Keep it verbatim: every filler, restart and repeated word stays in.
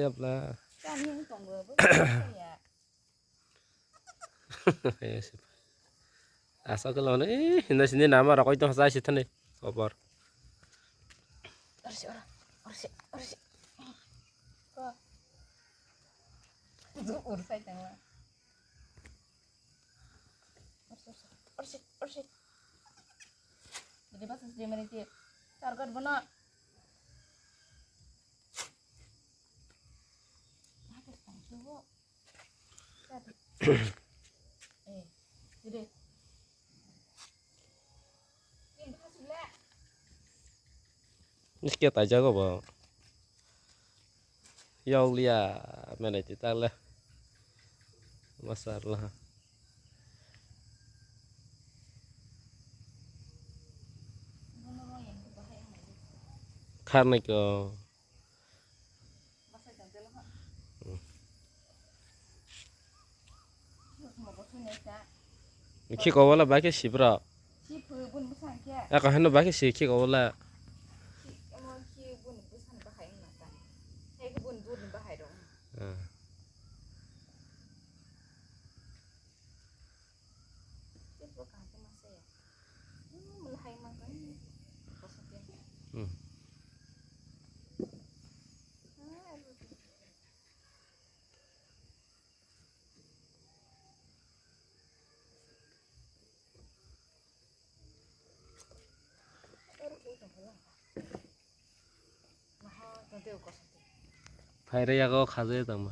Yapla. Kani wng tongo, bo ya. Asa ke lone, eh, hinda sini nama rakoi tong sa sithane. Kobar. Orsi, ora, orsi, orsi. Ko. Ursai tangla. Orsi, orsi, orsi. Jadi pas dia mari dia. Target benar. Iske tai jago bo. Yog liya mene ti tale. Masarla. Kharnai ko. Khiko wala ba khe sibra. Ako hano ba khe si khiko wala. Ah. Hmm. Phaire yago khaje tangma.